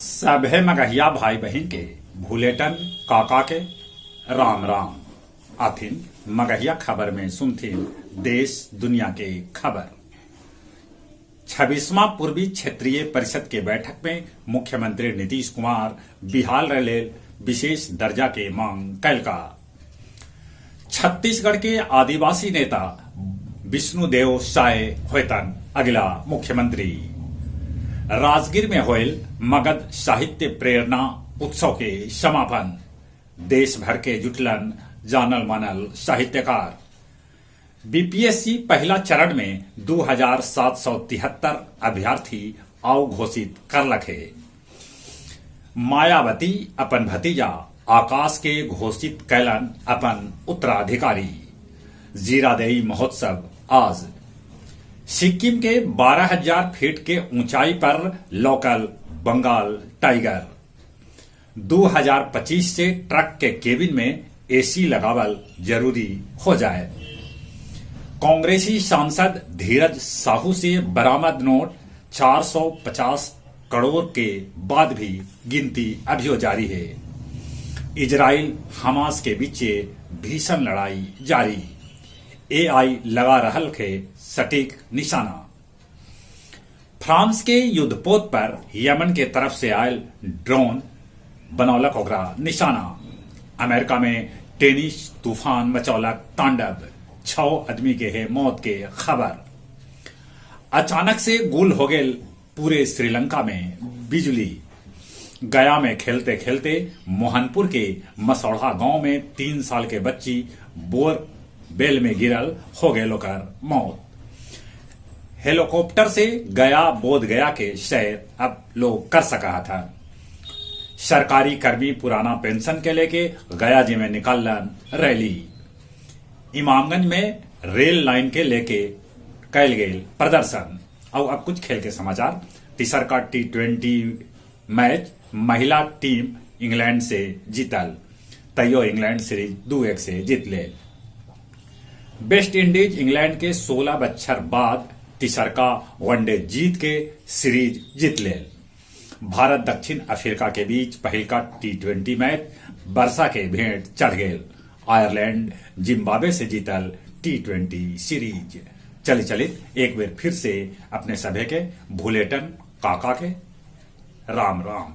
सभे मगहिया भाई बहिन के भुलेटन काका के राम राम। आथिन मगहिया खबर में सुनथिन देश दुनिया के खबर। 26वां पूर्वी क्षेत्रीय परिषद के बैठक में मुख्यमंत्री नीतीश कुमार बिहार लेल विशेष दर्जा के मांग कैलका। छत्तीसगढ़ के आदिवासी नेता विष्णुदेव साय होयतन अगला मुख्यमंत्री। राजगीर में होयल मगध साहित्य प्रेरणा उत्सव के समापन। देश भर के जुटलन जानल मानल साहित्यकार। बीपीएससी पहला चरण में 2773 अभ्यर्थी आउ घोषित करलक हे। मायावती अपन भतीजा आकाश के घोषित कैलन अपन उत्तराधिकारी। जीरादेई महोत्सव आज। सिक्किम के 12,000 फीट के ऊंचाई पर लोकल बंगाल टाइगर। 2025 से ट्रक के केबिन में एसी लगावल जरूरी हो जाए। कांग्रेसी सांसद धीरज साहू से बरामद नोट 450 करोड़ के बाद भी गिनती अभियो जारी है। इजराइल हमास के बीचे भीषण लड़ाई जारी। एआई लगा रहल के सटीक निशाना। फ्रांस के युद्धपोत पर यमन के तरफ से आयल ड्रोन बनौलक ओकरा निशाना। अमेरिका में टेनिस तूफान मचौलक तांडव, 6 आदमी के है मौत के खबर। अचानक से गुल हो गेल पूरे श्रीलंका में बिजली। गया में खेलते खेलते मोहनपुर के मसौढ़ा गांव में 3 साल के बच्ची बोर बेल में गिरल हो गए ओकर मौत। हेलीकॉप्टर से गया बोध गया के सैर अब लोग कर सका था। सरकारी कर्मी पुराना पेंशन के लेके गया जी में निकालन रैली। इमामगंज में रेल लाइन के लेके कैल गेल प्रदर्शन। और अब कुछ खेल के समाचार। तीसर का T20 match महिला टीम इंग्लैंड से जीतल, तैयो इंग्लैंड सीरीज 2-1 से जीत ले। वेस्ट इंडीज इंग्लैंड के 16 बच्छर बाद तीसर का वनडे जीत के सीरीज जीत ले। भारत दक्षिण अफ्रीका के बीच पहिलका T20 match वर्षा के भेंट चढ़ गेल। आयरलैंड जिम्बाब्वे से जीतल T20 series. चली चलित एक बेर फिर से अपने सभे के भुलेटन काका के राम राम।